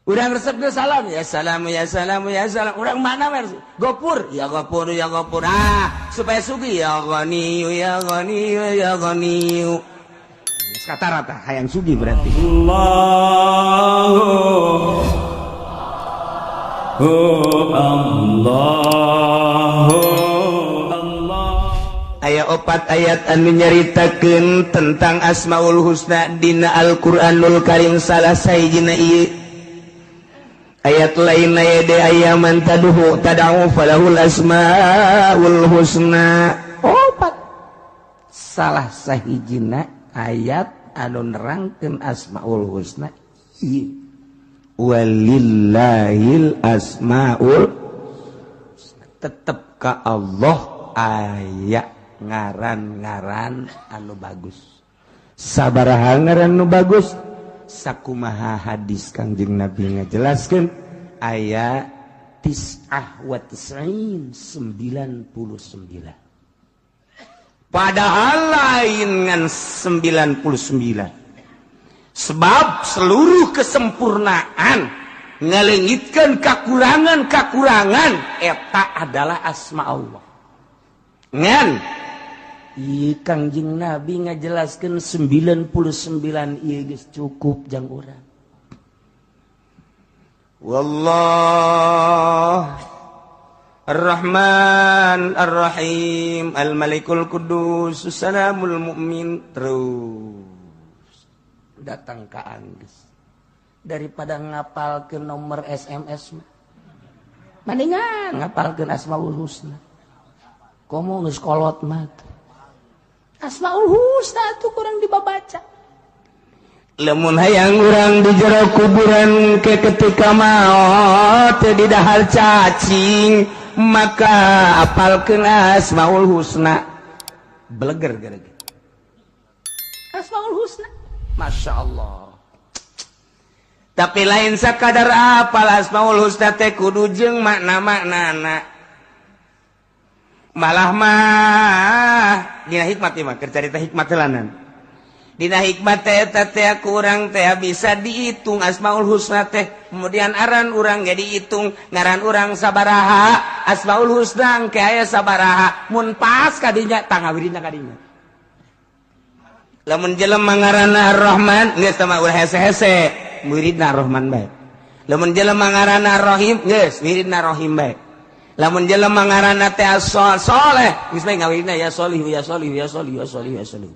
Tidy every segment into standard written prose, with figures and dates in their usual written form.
Urang resep ge salam ya salam ya salam ya salam. Urang mana mer? Gopur ya gopur ya gopur. Ah, supaya sugih ya ghaniyu ya ghaniyu ya ghaniyu. Geus kata rata hayang sugih berarti. Allahu Allahu Allah. Aya opat ayat anu nyaritakeun tentang Asmaul Husna dina Al-Qur'anul Karim salah sahijina ieu. Ayat lain aya de ayaman taduhu tad'u falahul asmaul husna. Opat. Salah sahijina ayat anu nerangkeun Asmaul Husna ieu. Walillahil asmaul husna. Tetep ka Allah aya ngaran-ngaran anu bagus. Sabaraha ngaran anu bagus? Sakumaha hadis Kangjeng Nabi ngajelaskeun aya tis'ah wa tis'in 99. Padahal lain ngan 99. Sebab seluruh kesempurnaan ngalengitkeun kakurangan-kakurangan eta adalah asma Allah. Ngan Kangjeng Nabi ngajelaskeun 99 ieu geus cukup jang urang. Wallah Ar-Rahman Ar-Rahim Al-Malikul Qudus Salamul Mukmin terus datang ka anggeus. Daripada ngapalkeun nomor SMS mah mendingan ngapalkeun Asmaul Husna. Komo geus kolot mah Asmaul Husna tuh kurang dibaca. Lamun hayang urang di jero kuburan ke ketika maot di dahar cacing maka apalkeun Asmaul Husna. Beleger gara-gara. Asmaul Husna. Masya Allah. Tapi lain sakadar apal Asmaul Husna teh kudu jeung makna-maknana. Malah mah dina hikmat ieu mah keur carita hikmat heulanan. Dina hikmat teh eta teh kurang teh bisa dihitung Asmaul Husna teh. Kemudian aran urang ge dihitung, ngaran urang sabaraha, Asmaul Husna engke aya sabaraha. Mun pas kadinya tangawirina kadinya. Lamun jelema ngaranna Ar-Rahman geus teh mah ulah hese-hese, muridna Ar-Rahman bae. Lamun jelema ngaranna Ar-Rahim geus wiridna Rahim bae. Lamun jelema ngaranna teh soleh geus bae ngawirina ya solih ya solih ya solih ya solih ya solih.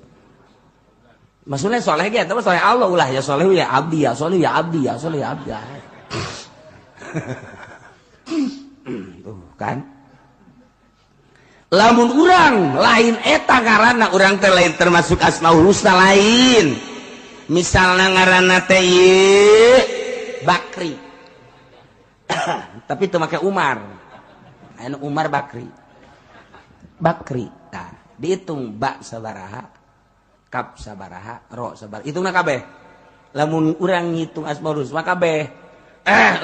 Maksudnya soleh ge eta mah soleh Allah ulah ya soleh ya abdi ya solih ya abdi ya solih ya abdi. Tuh kan. Lamun urang lain eta ngaranna urang teh lain termasuk Asmaul Husna lain. Misalna ngaranna teh Bakri. Tapi teu make Umar. Anu Umar Bakri. Bakri. Nah, dihitung ba sabaraha, kap sabaraha, ro sabaraha. Hitungna kabeh. Lamun urang ngitung Asmaul Husna kabeh.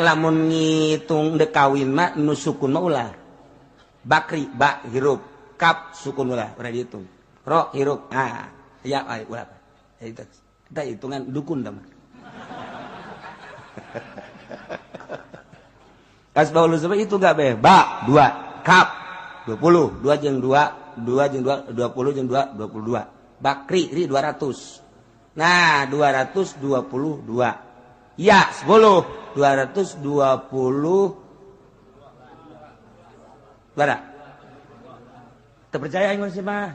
Lamun ngitung deuk kawin mah nu sukun mah ulah. Bakri ba hirup, kap sukun ulah, ulah dihitung. Ro hirup, ah ya ulah. Itu eta hitungan dukun da mah. Asmaul Husna itu enggak be. Ba 2, kap 20, 2 jeung 2, 2 jeung 2, 20 jeung 2, 22. Bakri ri 200. Nah, 222. Ya, 10, 220. Bara. Teu percaya aing sih mah.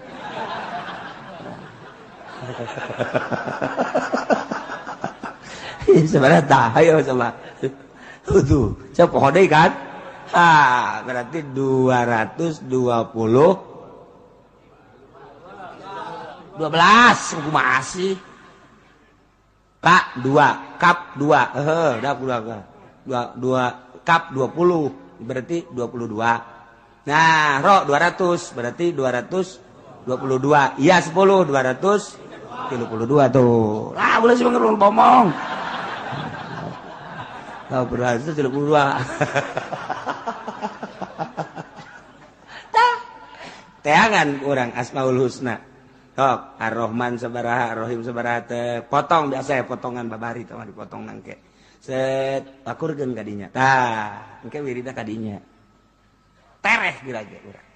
Sebenarnya tah ayo sama. Tuh, saya pohon deui kan? Ah, berarti 220 12 kumaha sih? K 2, kap 2. Heuh, dah 2 2 kap 20 berarti 22. Nah, ro 200 berarti 222. Iya 10 232 tuh. Lah, boleh sih ngerung ngomong. Oh, 232. Tah. Teangan urang Asmaul Husna. Tok, Ar-Rahman sabaraha, Ar-Rahim sabaraha teh potong biasa ya potongan babari teh dipotong nangke. Set akurkeun ka dinya. Tah, engke wiridna ka dinya. Tereh geura ge urang.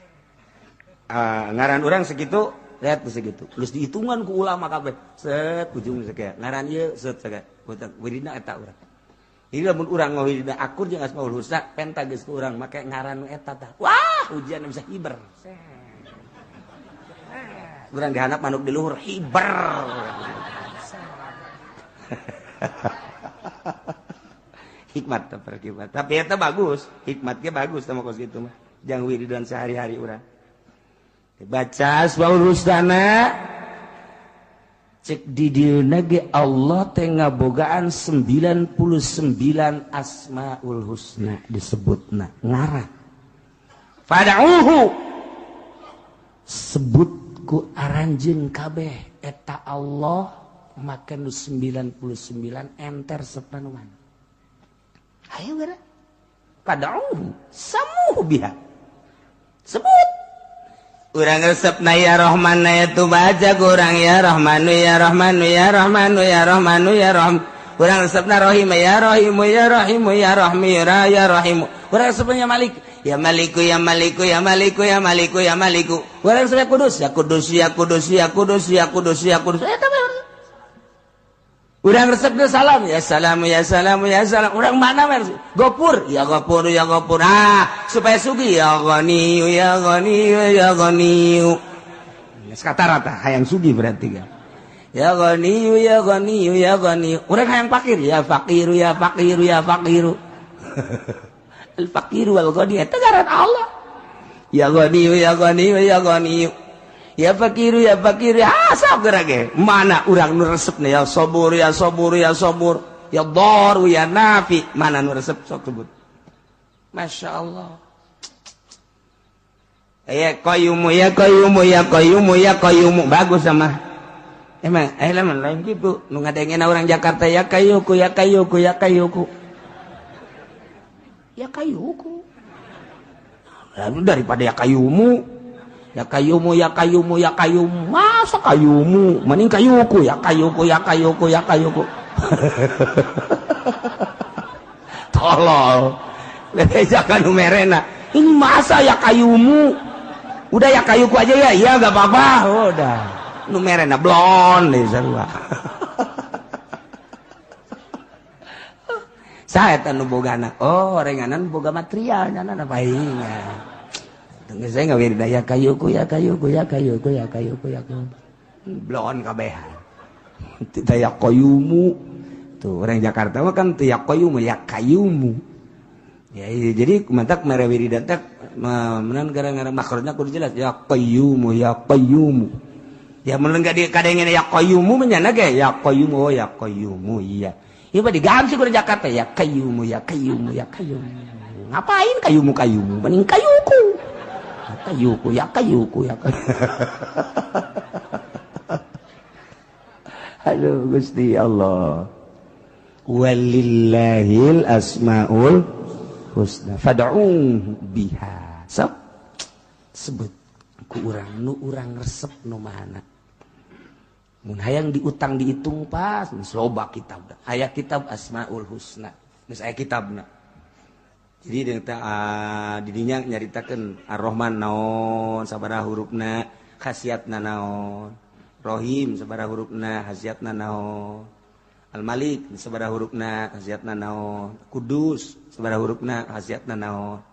Ngaran urang segitu, lihat segitu. Geus dihitungan ku ulama kabeh. Set ujung sakieu. Ngaran ieu set sakieu. Wiridna eta urang. Ini lamun urang ngawiridna akur jeung Asmaul Husna, penta geus ku urang make ngaran nu eta tah. Wah, ujian bisa hiber. Urang dihandap manuk di luhur hiber. Hikmat hikmat. Tapi eta bagus, hikmatnya bagus sama kos gitu mah. Jangan wiridan sehari-hari urang. Baca Asmaul Husna cek di dieuna ge Allah teh ngabogaan 99 Asmaul Husna disebutna ngaran. Fad'uhu sebut ku aranjeun kabeh eta Allah make nu 99 enter resepna nu mana. Ayo geura. Fad'uhu samuhu biha. Sebut urang resepna ya Rahman ya tu baca kurang ya Rahmanu ya Rahmanu ya Rahmanu ya Rahmanu ya Rahim. Urang resepna Rahim ya Rahimu ya Rahimu ya Rahmi ya Rahimu. Urang resepna Malik ya Maliku ya Maliku ya Maliku ya Maliku ya Maliku. Urang resepna Kudus ya Kudus ya Kudus ya Kudus ya Kudus ya Kudus. Eta mah urang resepna salam ya salam ya salam ya salam. Urang mana mah Gopur ya Gopur ya Gopur. Ah supaya sugi ya Ghani ya Ghani ya Ghani. Geus kata rata hayang sugi berarti kan. Ya Ghani ya Ghani ya Ghani. Urang hayang fakir ya fakir ya fakir ya fakir. Al fakir wal ghani eta ngaran Allah. Ya Ghani ya Ghani ya Ghani. Ya fakiru ya fakiru ah sok geura ge. Mana urang nu resepna ya sabur ya sabur ya sabur ya daru ya nafi. Mana nu resep sok sebut. Masya Allah. Ya qayyumu ya qayyumu ya qayyumu ya qayyumu bagus sama. Emang lamun lain kitu nu ngadengena urang Jakarta ya kayuku ya kayuku ya kayuku. Ya kayuku. Lalu daripada ya kayumu ya kayumu ya kayumu ya kayumu masa kayumu mending kayuku ya kayuku ya kayuku ya kayuku. Tolol lebejakan nu merena ini masa ya kayumu udah ya kayuku aja ya iya gak apa-apa udah nu merena blon deh sarua. Saya nu boga anak oh renganan boga material nyana pahingan. Tunggu saya nggak wirda ya kayuku ya kayuku ya kayuku ya kayuku ya kayuku blon kabehan. Tidak ya kayumu tuh orang Jakarta mah kan ya kayumu ya kayumu. Ya jadi mantak mere wiridan teh menan gara-gara makrotnya kudu jelas ya kayumu ya kayumu. Ya mun enggak di kadengena ya kayumu menyana ge ya kayumu oh ya kayumu iya. Ieu mah digamsi ku Jakarta ya kayumu ya kayumu ya kayumu. Ngapain kayumu kayumu mending kayuku. Kayuku ya kayuku ya kayuku. Aduh Gusti Allah. Walillahil asmaul husna fad'uhu biha. Sok sebut ku urang nu urang resep nu mana. Mun hayang diutang dihitung pas loba kitab. Aya kitab Asmaul Husna. Geus aya kitabna. Jadi didinya nyaritakeun Ar-Rahman naon sabaraha hurufna khasiatna naon, Rahim sabaraha hurufna khasiatna naon, Al-Malik sabaraha hurufna khasiatna naon, Kudus sabaraha hurufna khasiatna naon.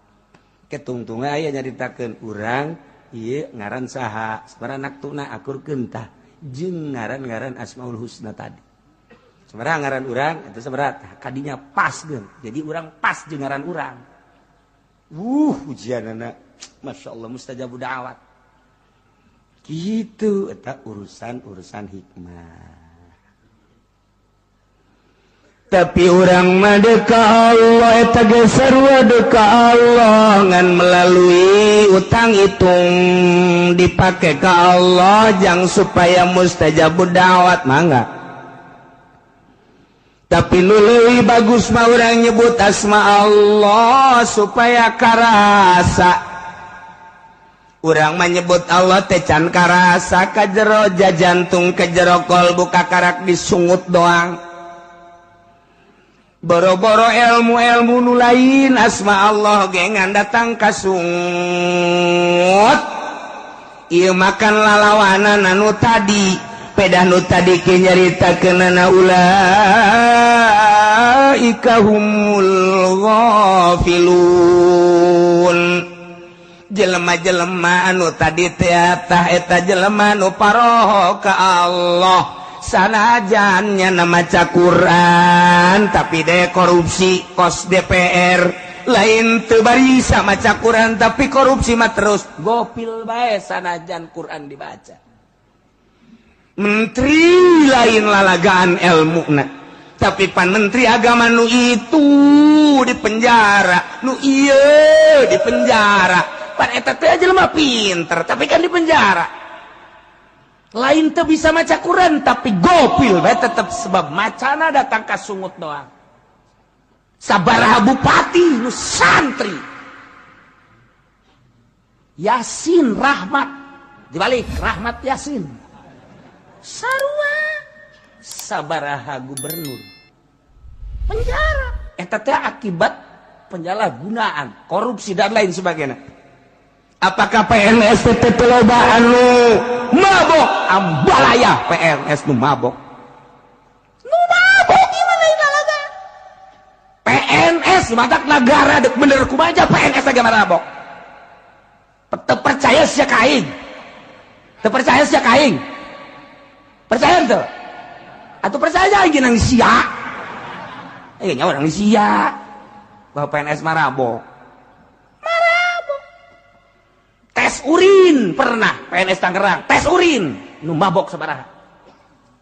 Ketungtung aya nyaritakeun urang ieu ngaran saha, sabaraha naktuna akurkeun tah jeung ngaran-ngaran Asmaul Husna tadi. Sabaraha ngaran urang eta sabaraha kadinya pas geun. Jadi urang pas jeung ngaran urang. Ujianana Masya Allah mustajabu da'wat. Gitu eta urusan-urusan hikmah. Tapi urang mah deuk ka Allah eta ge sarua deuk ka Allah ngan melalui utang hitung dipake ka Allah jang supaya mustajabu da'wat mangga. Tapi nu leuwih bagus mah urang nyebut asma Allah supaya karasa. Urang menyebut Allah teh can karasa ka jero jantung ka jero kolbu kakarak disungut doang. Boro-boro ilmu-ilmu nu lain asma Allah gengan datang ka sungut. Ieu makan lalawanan anu tadi, pedah nu tadi ke nyaritakeunana ulaika humul ghafilun. Jelema-jelema anu tadi teh tah eta jelema nu paroho ka Allah. Sanajannya maca Quran tapi deh korupsi kos DPR lain teu barisa maca Quran tapi korupsi mah terus gopil bae sanajan Quran dibaca. Menteri lain lalagaan elmuna tapi pan menteri agama nu itu di penjara, nu ieu di penjara. Pan eta teh jelema pinter tapi kan di penjara. Lain teu bisa maca Quran tapi gopil bae tetep sebab macana datang ka sungut doang. Sabaraha bupati nu santri. Yasin Rahmat dibalik Rahmat Yasin. Sarua sabaraha gubernur penjara. Eta teh akibat penyalahgunaan, korupsi dan lain sebagainya. Apakah PNS teh teu loba anu mabok? Ambalaya PNS nu mabok. Nu mabok gimana lalaga? PNS matak negara dek bener kumaha PNS agama mabok. Teu percaya sia ka aing. Teu percaya sia ka aing. Percaya teu? Atuh percaya aing nang sia. Eh nya urang sia. Bahwa PNS marabok. Tes urin pernah PNS Tangerang, tes urin nu mabok sabaraha.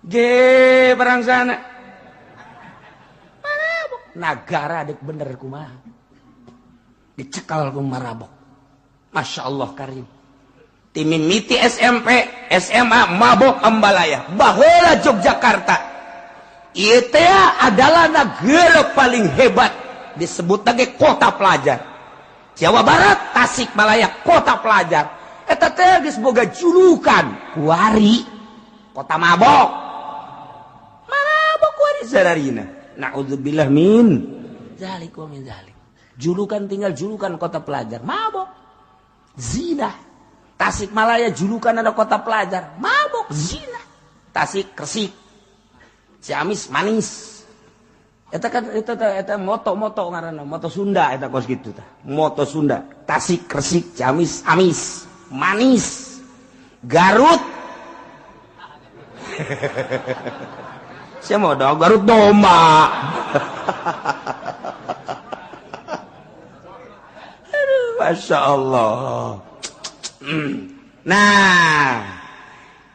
Ge perang sana. Marabok. Nagara dek bener kumaha. Dicekal ku marabok. Masya Allah karim. Timimiti SMP, SMA mabok ambalaya. Baheula Yogyakarta. Ieu teh adalah negara paling hebat disebut lagi kota pelajar. Jawa Barat, Tasikmalaya, kota pelajar. Eta teh geus boga julukan kuari kota mabok. Mabok kuari sararina. Naudzubillah min zalik wa min zalik. Julukan tinggal julukan kota pelajar, mabok. Zina. Tasikmalaya julukan ada kota pelajar, mabok, zina. Tasik Resik. Ciamis manis. Eta kan eta moto-moto ngaranna, moto Sunda eta kos kitu tah. Moto Sunda, Tasik, Resik, Ciamis, amis, manis. Garut. Sia mau dong Garut domba. Aduh, Masya Allah. Nah,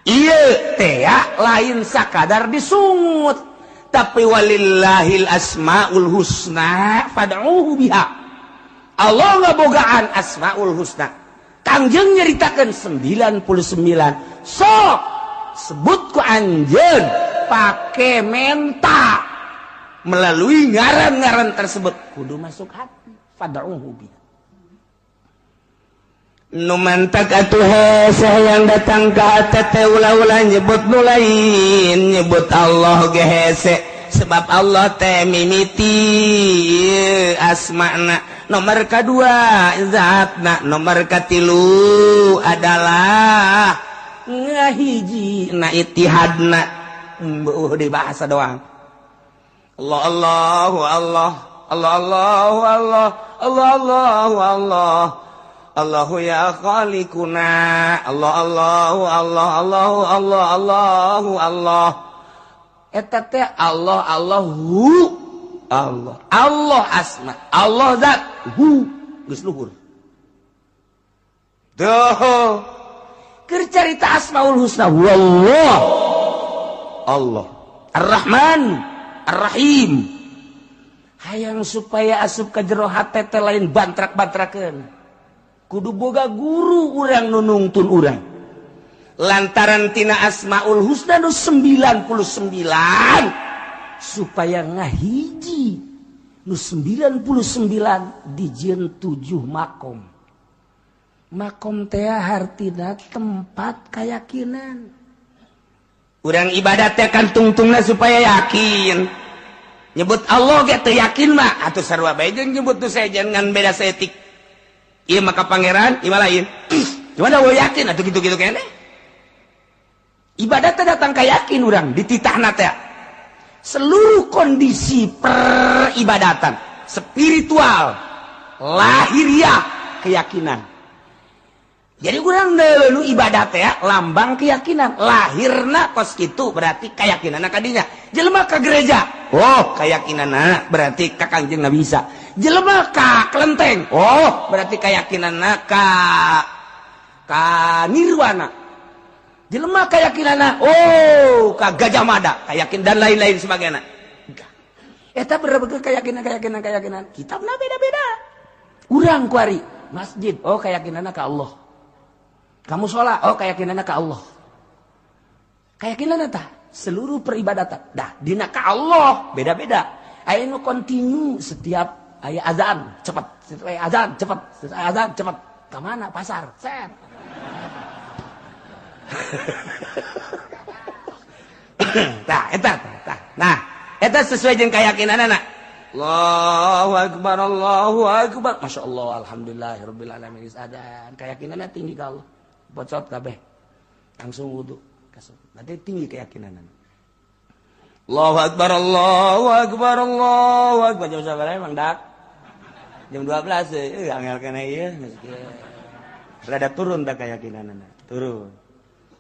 ieu teh lain sakadar disungut. Tapi walillahil asmaul husna fad'uhu biha. Allah ngabogaan asmaul husna. Kangjeng nyeritakeun 99. Sok sebut ku anjeun pake menta melalui ngaran-ngaran tersebut kudu masuk hati fad'uhu biha. Nu mantak atuh hese yang datang ka hate teh ulah-ulah nyebut nu lain, nyebut Allah ge hese sebab Allah teh mimiti asmana. Nomor kedua zatna, nomor katilu adalah ngahiji na ittihadna. Beuh di bahasa doang. Allah Allahu Allah, Allah Allahu Allah, Allah Allahu Allah. Allahu ya khaliquna, Allah Allahu Allah, Allahu Allah, Allahu Allah. Eta teh Allah Allahu Allah. Allah asma, Allah zat, hu geus luhur. Duh. Keur carita Asmaul Husna wallah. Allah. Ar-Rahman, Ar-Rahim. Hayang supaya asup ka jero hate teh lain bantrak-bantrakeun. Kudu boga guru urang nu nungtun urang. Lantaran tina Asmaul Husna nu 99 supaya ngahiji nu 99 dijieun 7 makom. Makom teh hartina tempat keyakinan. Urang ibadat teh kan tungtungna supaya yakin. Nyebut Allah ge teu yakin mah atuh sarua bae jeung nyebut nu sejen ngan beda saeutik. Ieu mah ka pangeran, ieu mah lain. Cuma da yakin atuh kitu-kitu keneh. Ibadah teh datang ka yakin urang dititahna teh. Seluruh kondisi peribadatan spiritual, lahiriah, keyakinan. Jadi urang nu ibadah teh lambang keyakinan, lahirna kos kitu berarti keyakinanna kadinya. Jelema ka gereja, oh keyakinanna berarti ka Kangjeng Nabi Isa. Jelema ka kelenteng, oh berarti keyakinanna ka nirwana. Jelema keyakinanna oh ka Gajah Mada, keyakin dan lain-lain sebagainya. Eta bener-bener keyakinan keyakinan keyakinan. Kitabna beda-beda. Urang kuari masjid, oh keyakinanna ka Allah. Kamu sholat, oh keyakinannya ke Allah. Keyakinannya tah seluruh peribadatan. Dah dina ka Allah beda-beda. Aya nu kontinu setiap aya azan cepat, setiap aya azan cepat, setiap aya azan cepat. Ka mana pasar? Set. Tah eta tah. Nah, eta sesuai jeung keyakinanna. Allahu akbar, Allahu akbar. Masyaallah, alhamdulillahirabbil alamin. Azan keyakinanna tinggi ka Allah. Bocot kabeh langsung wudu kasut. Berarti tinggi keyakinan. Allahu akbar, Allahu akbar, Allahu akbar. Jam sabaraha emang dak? Jam 12 euy angel kana ieu geus rada turun tak keyakinanna. Turun.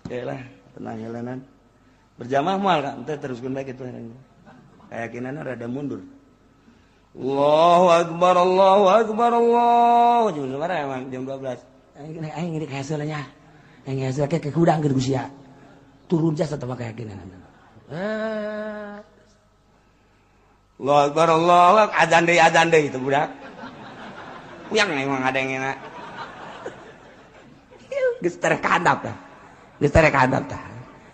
Oke lah, tenang heuleunnan. Berjamaah moal kan teh teruskeun bae kitu. Keyakinanna rada mundur. Allahu akbar, Allahu akbar, Allah. Jam sabaraha emang? Jam 12. Aing ngirik hasilnya. Aing hasil ke kudang keur gusia. Turun jasa teh keyakinan. Allahu akbar, Allahu akbar, azan deui itu budak. Puyang emang ada yang enak. Geus terek kadap tah. Geus terek kadap tah.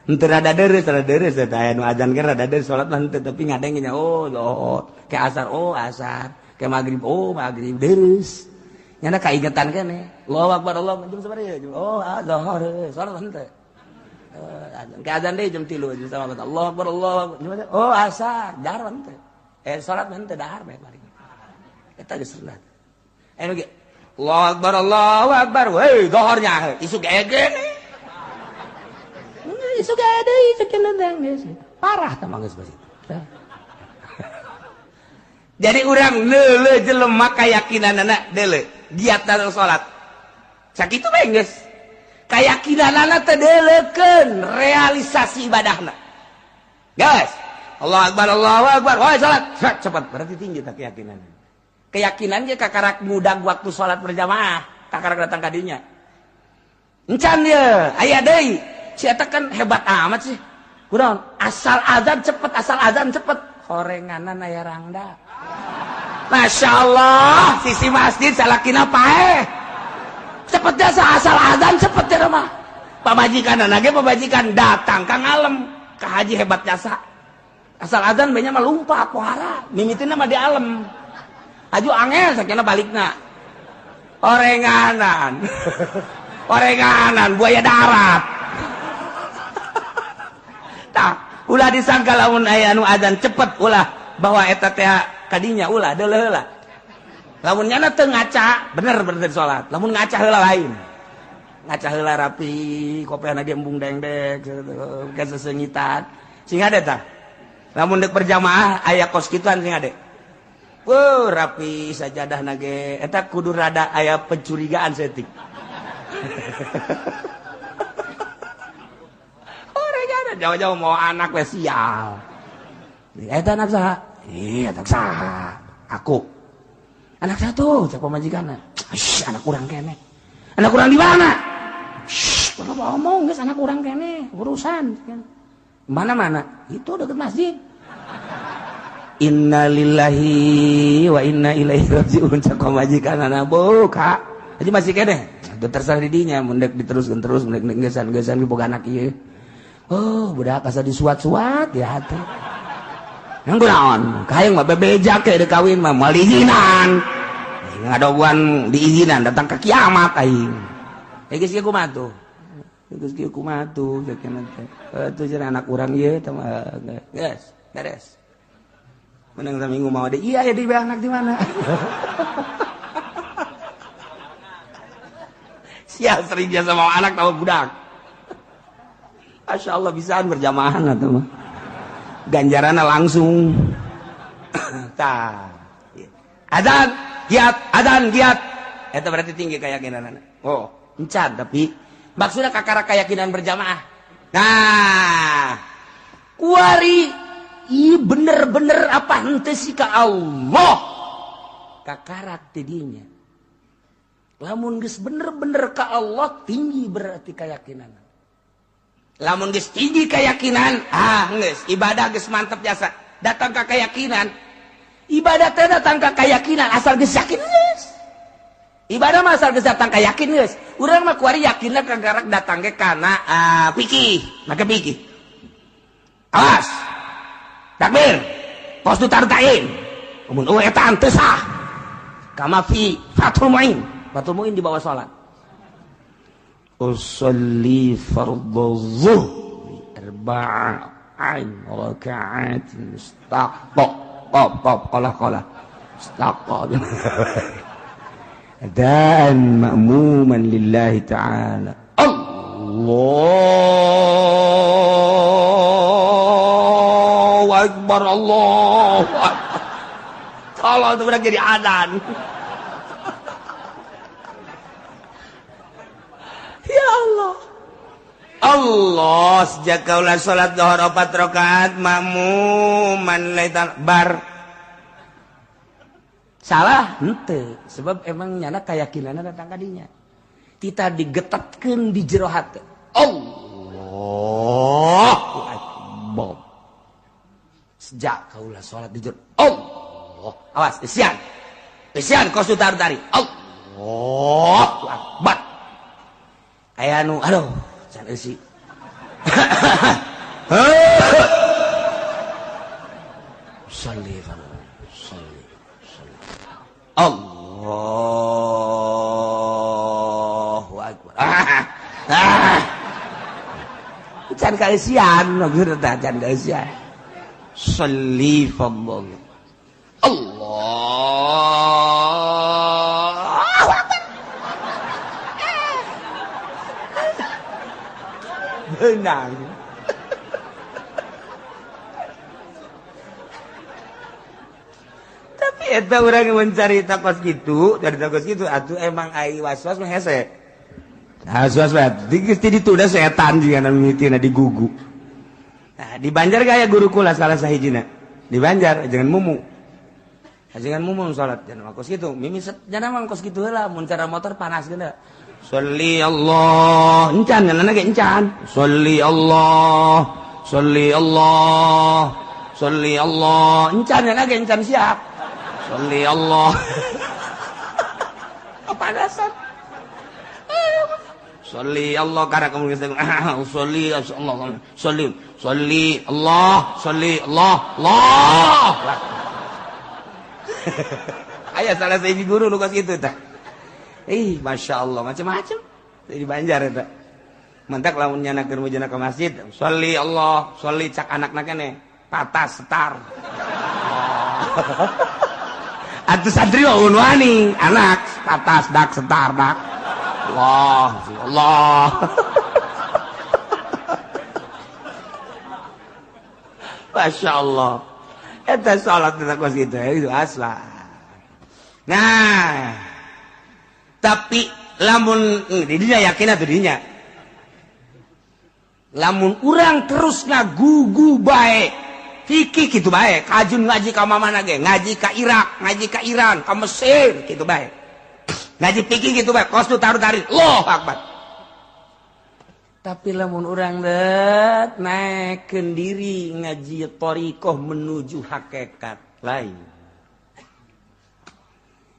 Henteu rada deureuh teh aya nu azan ge rada deureuh salat mah henteu tapi ngadengnya oh oh ke asar oh asar, ke magrib oh magrib deureuh. Nyana kaingetan kene. Allahu akbar, Allah jam sabaraha ya? Oh, azhar, salat henteu. Azan ke azan deui jam 3 jam sama Allahu akbar, Allahu akbar. Oh, asar, dahar henteu. Salat henteu dahar bae balik. Eta geus sunat. Anu ge Allahu akbar, Allahu akbar. Heuy, dohornya isuk ege. Isuk ege deui isuk cenah geus. Parah tah mah geus bas itu. Jadi urang leuleuh jelema kayakinanana deuleuh. Giat dalam salat. Sakitu bae geus. Kayakinanana teh deuleukeun realisasi ibadahna. Guys, Allahu akbar, Allahu akbar. Woi salat, cepat. Berarti tinggi tah keyakinan. Keyakinan ge kakarak mudag waktu salat berjamaah, kakarak datang ka dinya. Encan ye, aya deui. Si eta kan hebat amat sih. Kunaon? Asal azan cepet, asal azan cepet. Horenganan aya rangda. Masya Allah, sisi masjid salakina paeh. Cepet jasa asal azan cepet ya mah. Pamajikan lagi pamajikan datang ka ngalem, ka haji hebat jasa. Asal azan banyak mah lumpat pohara, mimitina mah di alem. Aju angel sakina balikna. Orenganan. Orenganan buaya darat. Tah, ulah disangka lamun aya anu azan cepet ulah bahwa eta teh kadinya ulah deuleuh heula. Lamun nyana teu ngaca, bener bener salat. Lamun ngaca heula lain. Ngaca heula rapi, kopiahna ge embung dengdek, ke sesengitan. Sing ade tah. Lamun deuk berjamaah aya kos kituan sing ade. Wuh, rapi sajadahna ge eta kudu rada aya pencurigaan saeutik. Orang jauh-jauh mau anak we sial. Eta anak saha? Iya, anak saha? Aku. Anak satu, cek pamajikanna. Shh, anak urang kene. Anak urang di mana? Shh, kalau ngomong geus anak urang kene, urusan. Mana-mana? Itu deket masjid. Innalillahi wa inna ilaihi rajiun cek pamajikanna buka. Haji masih kene. Terserah di dinya, mun deuk diteruskeun terus, mun deuk geus-geusan boga anak ieu. Oh, budak asa disuat-suat ya hati. Yang kunaon? Kahayang mah bebeja ke deuk kawin mah moal diizinan. Ngadoguan diizinan datang ke kiamat aing. Geus kieu kumaha tuh? Geus kieu kumaha tuh ceuk teh. Atuh cenah anak urang ieu teh mah geus, beres. Menang saminggu mau deh. Iya ya di anak di mana? Sial sering biasa mau anak tahu budak. Masya Allah bisaan berjamaah atau mah. Ganjaranna langsung. Tah. Adzan giat, adzan giat. Eta berarti tinggi keyakinanana. Oh, encan tapi maksudnya kakara keyakinan berjamaah. Nah, kuari iya bener-bener apa henteu sih ka Allah kakarak tidinya. Lamun geus bener-bener ka Allah tinggi berarti keyakinan. Lamun geus tinggi keyakinan, ah geus ibadah geus mantep jasa. Datang ka keyakinan. Ibadah teh datang ka keyakinan asal geus yakin geus. Ibadah mah asal geus datang ka yakin geus. Urang mah kuari yakinna kagarak datang ge kana fikih, make fikih. Awas. Takbir. Kos du tartain. Mun eueuh eta teu sah. Kama fi Fathul Muin. Fathul Muin di bawah salat. Usolli fardhu zuhri arba'an raka'atin mustaqqa. Qaf qaf qala qala. Mustaqqa. Dan ma'muman lillahi ta'ala. Allahu Akbar, Allahu Akbar. Tolong itu benar jadi adzan. Ya Allah. Allah sejak kaulah salat zuhur 4 rakaat makmuman laitan bar. Salah henteu sebab emang nyana keyakinanna datang ka dinya. Tita digetetkeun di jero hate. Allahu Akbar. Sejak kaulah salat di jero Allah. Awas isian. Isian kos tar-tari. Allahu Akbar. Aya nu aduh can eusi. Shalli shalli. Allahu Akbar. Can kaeusian maksudna teh can kaeusian. Shalli fadl. Allahu Akbar. Beunang. Tapi eta urang mencari takos gitu, dari takos gitu atuh emang ai was-was mah hese. Was-was mah di ditunda setan juga mimitina digugu. Nah, di Banjar gaya guru kula salah sahijina. Di Banjar jangan mumu. Jangan mumu salat jangan kos kitu. Mimi jangan mah kos kitu heula mun cara motor panas geuna. Sholli Allah, encan nyanana ge encan. Sholli Allah, sholli Allah, sholli Allah, encan nyanana ge encan siap. Sholli Allah. Kepanasan. Sholli Allah karena kamu sholli Allah, sholli, sholli Allah, sholli Allah, Allah. Aya salah sahiji guru nu kos kitu tah. Ih, masya Allah, macam-macam. Di Banjar eta. Mantak lamun nyana keur mujana ka masjid, sholli Allah, sholli cak anakna keneh, patas setar. Atuh santri mah wani, anak patas dak setar dak. Allah, Allah. Masya Allah. Eta salat teh kos kitu itu asla. Nah, tapi lamun didinya yakin atuh dinya. Lamun urang terus ngagugu bae, fikih kitu bae, kajun ngaji ka mamana ge, ngaji ka Irak, ngaji ka Iran, ka Mesir kitu bae. Ngaji fikih kitu bae, kos tu taruh-tarik, Allahu Akbar. Tapi lamun urang det naekkeun diri ngaji thariqah menuju hakikat lain.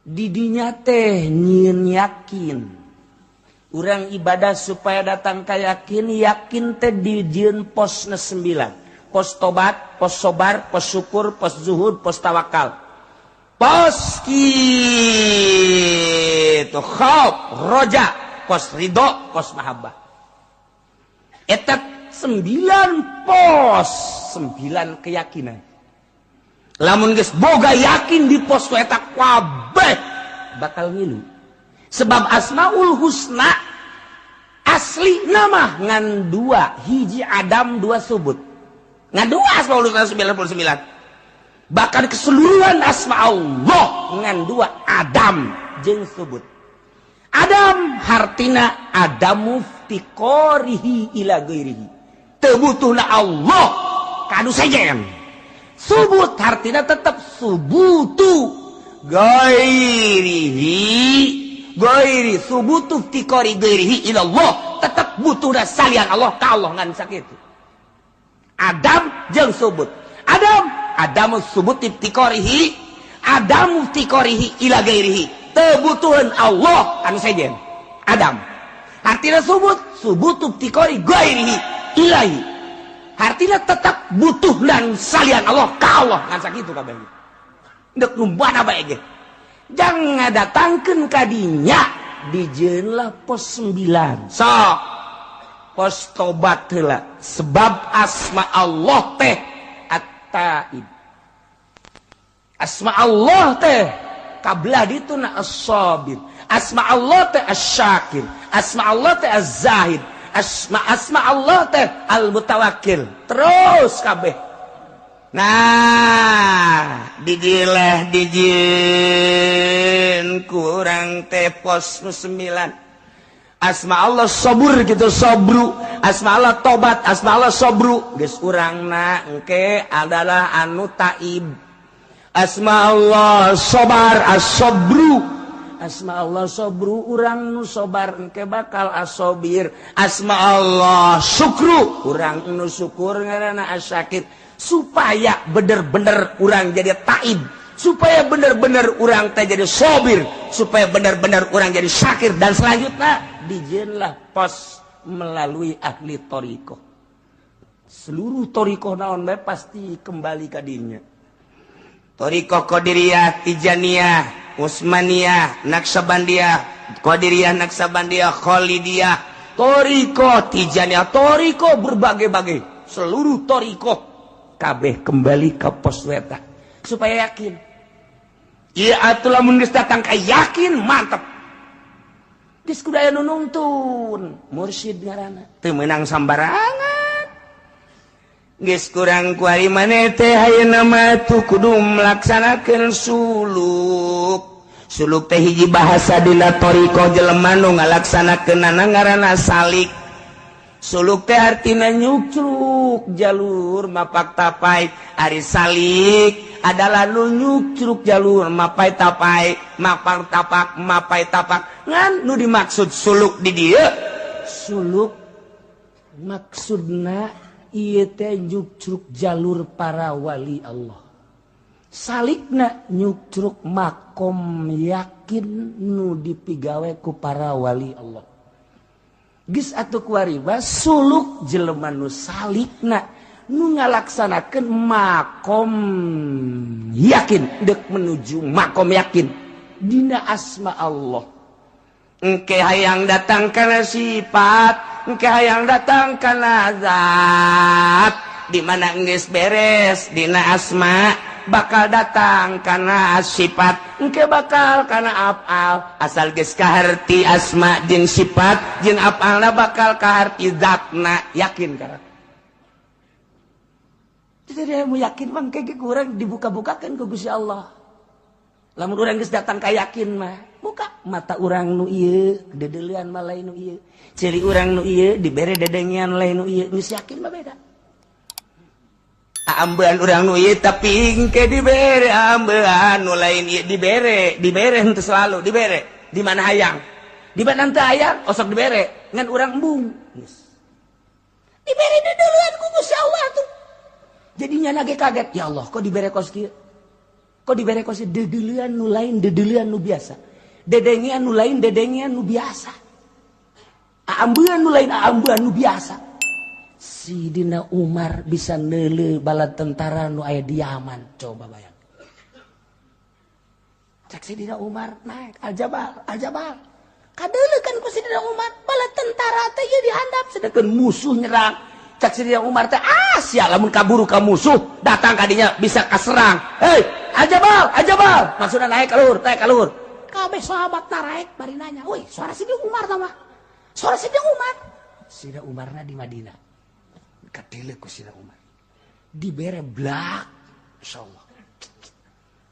Didinya teh nyieun yakin. Urang ibadah supaya datang ka yakin, yakin teh dijieun posna 9. Pos tobat, pos sobar, pos syukur, pos zuhud, pos tawakal. Pos kitu khauf, roja, pos ridho, pos mahabbah. Eta 9 pos, 9 keyakinan. Lamun geus boga yakin di pos eta kabeh bakal ngilu. Sebab Asmaul Husna asli nama ngan dua, hiji Adam, dua subut. Ngan dua Asmaul Husna 99. Bahkan keseluruhan asma Allah ngan dua, Adam jeung subut. Adam hartina adamu iftiqarihi ila ghairihi. Teu butuhna Allah ka anu sejen. Subut hartina tetap subutu ghairihi, ghairi subutu iftiqari ghairihi ila Allah, tetap butuhna salian Allah ka Allah ngan sakitu. Adam jeung subut. Adam adamu subut iftiqarihi, adamu iftiqarihi ila ghairihi. Teu butuheun Allah anu sejen. Adam artina subut, subutu iftiqari ghairihi ilahi. Artinya tetap butuh dan salian Allah ka Allah ngan sakitu kabeh. Deuk nu mana bae ge. Jangan ngadatangkeun ka dinya dijieunlah pos 9. Sok pos tobat heula sebab asma Allah teh at-taib. Asma Allah teh kablah dituna as-sabir. Asma Allah teh asy-syakir. Asma Allah teh az-zahid. Asma Allah teh al-mutawakkil. Terus kabeh. Nah, dijileh dijin kurang teh pos 9. Asma Allah sabur gitu sabru, asma Allah tobat, asma Allah sabru. Geus urangna engke adalah anu taib. Asma Allah sobar as-sabru. Asma Allah sobru urang nu sobar engke bakal asobir. Asma Allah syukru urang nu syukur ngaranna asyakir. Supaya bener-bener urang jadi taib, supaya bener-bener urang teh jadi sobir, supaya bener-bener urang jadi syakir, dan selanjutnya dijieunlah pos melalui ahli thariqah. Seluruh thariqah naon bae pasti kembali ka dinya. Thariqah Qadiriyah, Tijaniyah, Utsmaniyah, Naqsyabandiyah, Qadiriyah, Naqsyabandiyah, Khalidiyah, thariqah Tijaniyah, thariqah berbagai-bagai, seluruh thariqah kabeh kembali ke pos weta supaya yakin. Ieu atuh lamun geus datang ka yakin mantep. Geus kudu aya nu nungtun, mursyid ngaranna. Teu meunang sambarangan. Geus kurang kuari maneh teh ayeuna mah tuh kudu melaksanakeun suluk. Suluk teh hiji bahasa dina thariqah jelema nu ngalaksanakeunana ngaranna salik. Suluk teh artina nyukcruk jalur mapak tapai. Ari salik adalah nu nyukcruk jalur mapai tapai, mapak tapak, mapai tapak. Ngan nu dimaksud suluk di dieu, suluk maksudna ieu teh nyukcruk jalur para wali Allah. Salikna nyukcruk makom yakin nu dipigawe ku para wali Allah. Geus atuh kuari suluk jelema nu salikna nu ngalaksanakeun makom yakin deuk menuju makom yakin dina asma Allah. Engke hayang datang kana sifat, engke hayang datang kana zat. Di mana geus beres dina asma bakal datang kana sifat, engke bakal kana afal. Asal geus kaharti asma jeung sifat jeung afalna bakal kaharti zatna yakin kana. Jadi mau yakin mah engke kurang dibuka-bukakeun ku Gusti Allah. Lamun urang geus datang ka yakin mah, buka mata urang nu ieu, dedeulean mah lain nu ieu. Ceuli urang nu ieu dibere dedengean lain nu ieu, geus yakin mah beda. Ambean urang nu ieu tapi engke dibere ambean nu lain ieu dibere, dibere henteu selalu dibere. Di mana hayang? Di mana henteu hayang osok dibere, ngan urang embung. Geus. Dibere dedeulean ku Gusti Allah tuh. Jadinya nage kaget, ya Allah kok dibere kos kieu? Kok dibere kos dedeulean nu lain dedeulean nu biasa. Dedengean nu lain dedengean nu biasa. Ambean nu lain ambean nu biasa. Sidina Umar bisa neuleuh bala tentara nu aya di Yaman. Coba bayang. Cek Sidina Umar naik al-jabal, al-jabal. Kadeuleuh kan ku Sidina Umar bala tentara teh ieu dihandap sedangkan musuh nyerang. Cak Sidina Umar teh, ah sia lamun kaburu ka musuh datang kadinya bisa kaserang. Hei, ajabal, ajabal. Maksudna naik ka luhur, naik ka luhur. Kabeh sahabat naraek bari nanya, "Woi, suara Sidina Umar tah mah?" Suara Sidina Umar. Sidina Umarna di Madinah. Kateleuk ku Sidina Umar. Dibere blak. Insyaallah.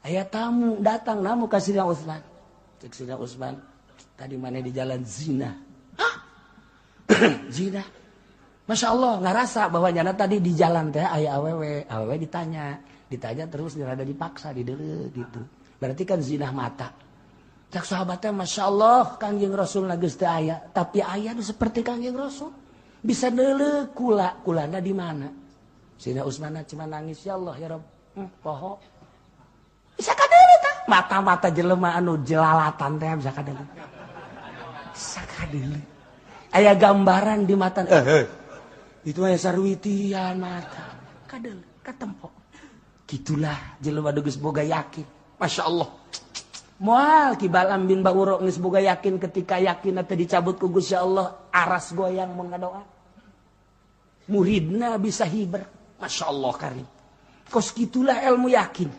Aya tamu datang namu ka Sidina Utsman. Cek Sidina Utsman, tadi mana di jalan zina. Hah? Zina. Masya Allah, ngerasa bahwa nyana tadi di jalan teh aya awewe, awewe ditanya, ditanya terus rada dipaksa dideuleu gitu. Berarti kan zina mata. Cak sahabatnya, Masya Allah, Kangjeng Rasul geus teu aya, tapi aya nu seperti Kangjeng Rasul. Bisa deuleu kula, kulana di mana? Sidina Utsman cuma nangis, ya Allah ya Rabb, poho. Bisa kadeuleu tah? Mata-mata jelema anu jelalatan teh bisa kadeuleu. Bisa kadeuleu. Aya gambaran di mata. Itu aya sarwitian mata. Kadeuleu, katempo. Gitulah jelema geus boga yakin. Masya Allah. Moal Ki Balam bin Bauro geus boga yakin, ketika yakin teh dicabut ku Gusti Allah, aras goyang mun ngadoa. Muridna bisa hiber. Masya Allah karim. Kos gitulah ilmu yakin.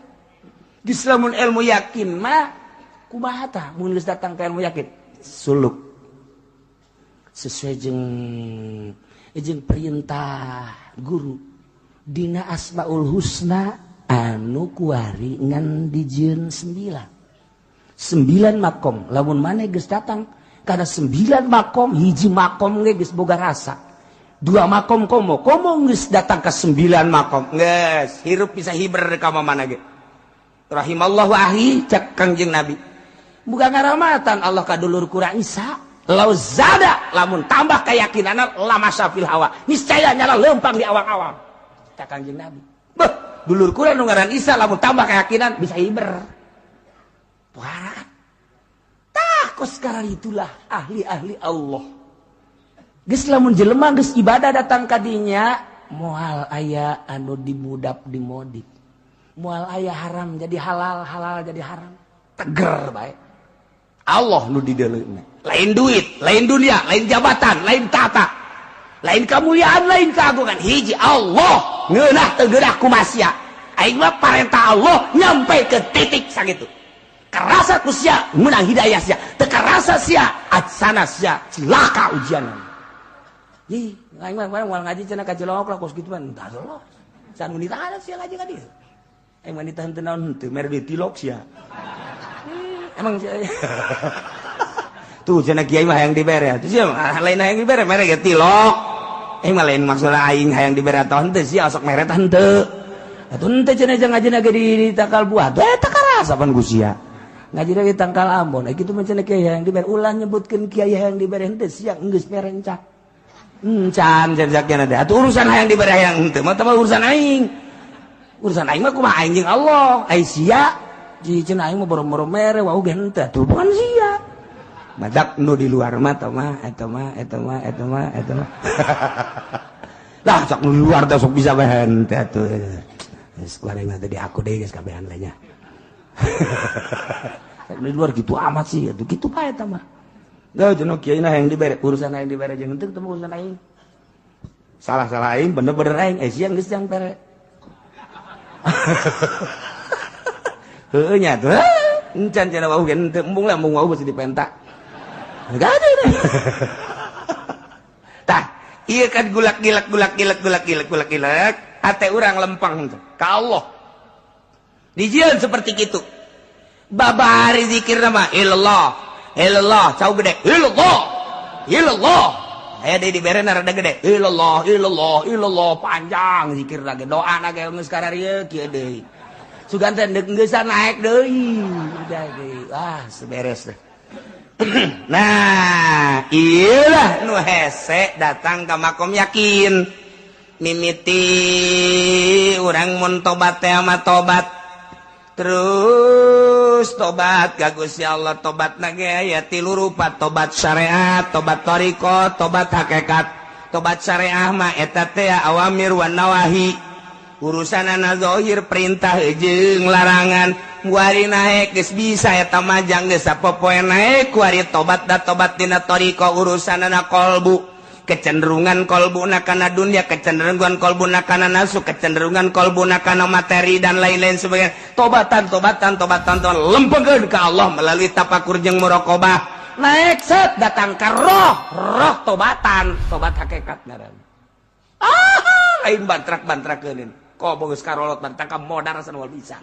Geus lamun ilmu yakin mah kumaha tah mun geus datang ke ilmu yakin? Suluk. Sesuai jeung perintah guru dina Asmaul Husna anu kuari ngan dijieun 9. 9 makom. Lamun maneh geus datang kana 9 makom, hiji makom ge geus boga rasa. 2 makom komo, komo geus datang ke 9 makom. Geus hirup bisa hiber ka mana ge. Rahimallahu ahi cek Kangjeng Nabi. Bukan ngaramatan Allah ka dulur kurang Isa. Lau zada lamun tambah keyakinanna lama syafil hawa. Niscaya nyala lempang di awang-awang. Cek Kangjeng Nabi. Beuh, dulur kurang nu ngaran Isa lamun tambah keyakinan bisa hiber. Wah. Tah kos sekarang itulah ahli-ahli Allah. Geus lamun jelema geus ibadah datang ka dinya moal aya anu dimudap dimodif. Moal aya haram jadi halal, halal jadi haram. Teger bae. Allah nu dideuleuna. Lain duit, lain dunia, lain jabatan, lain tata, lain kemuliaan, lain keagungan. Hiji Allah ngeunah teu geunah kumasia. Aing mah parentah Allah nyampe ke titik sakitu. Karasa ku sia menang hidayah sia, teu karasa sia atsana sia cilaka ujian. Ih, aing mah moal ngaji cenah ka Cilongok lah kos kitu mah entah Allah. Can nitahan sia ngaji ka dieu. Aing mah nitahan teu naon henteu mere duit tilok sia. Emang sia. Tuh cenah kiai mah hayang dibere. Tuh sia lain hayang dibere mere ge tilok. Aing mah lain maksudna aing hayang dibere atau henteu sia sok mere tah henteu. Atuh henteu cenah jeung ngajina ge di tangkal buah. Tuh eta karasa pan ku sia. Ngajina di tangkal ambon. Kitu mah cenah kiai hayang dibere ulah nyebutkeun kiai hayang dibere henteu sia geus mere encak. Encan cenah teh. Atuh urusan hayang dibere hayang henteu mah teh urusan aing. Urusan aing mah kumaha aing jeung Allah. Ai sia cenah aing mah boro-boro mere wau ge henteu. Atuh bukan sia. Madak nu di luar mah eta mah eta mah eta mah eta mah eta mah. Lah sok nu di luar teh sok bisa bae henteu atuh. Geus kuari mah teh di aku deui geus kabehan lah nya. Sok nu di luar gitu amat sih atuh kitu bae eta mah. Dah cenah kiai na hayang dibere urusan hayang dibere jeung henteu teu urusan aing. Salah-salah aing bener-bener aing eh sia geus yang bere. Heueuh nya tuh. Encan cenah wau ge henteu embung lah embung wau beusi dipenta. Enggak ada. Tah, ieu kan gulak gilek gulak gilek gulak gilek gulak gilek, hate urang lempang teh ka Allah. Dijieun seperti kitu. Babari zikir mah ilallah, ilallah, cau gede, ilallah, ilallah. Aya deui dibere rada gede, ilallah, ilallah, ilallah, panjang zikir lagi, doa na ge geus kararieu kieu deui. Sugan teh deuk geusan naik deui. Udah deui. Ah, seberes deh. Nah, iyalah nu hese datang ke makom yakin. Mimiti urang mun tobat teh mah tobat. Terus tobat ka Gusti Allah, tobatna ge aya tilu rupa, tobat syariat, tobat thariqah, tobat hakikat. Tobat syariah mah eta teh awamir wan nawahi. Urusanana zahir perintah jeung larangan. Kuari naek geus bisa eta majang geus sapopoe naek kuari tobat da tobat dina thariqah urusanana qalbu. Kecenderungan kolbuna kana dunia, kecenderungan kolbuna kana nafsu, kecenderungan kolbuna kana materi dan lain-lain sebagainya. Tobatan, tobatan, tobatan, tobatan, lempengkeun ka Allah melalui tapakur jeung muraqabah. Naik set datang ke roh, roh tobatan, tobat hakikat ngaranna. Ah, lain bantrak-bantrakeun. Kok geus karolot bantrak ka modar sanwal bisa.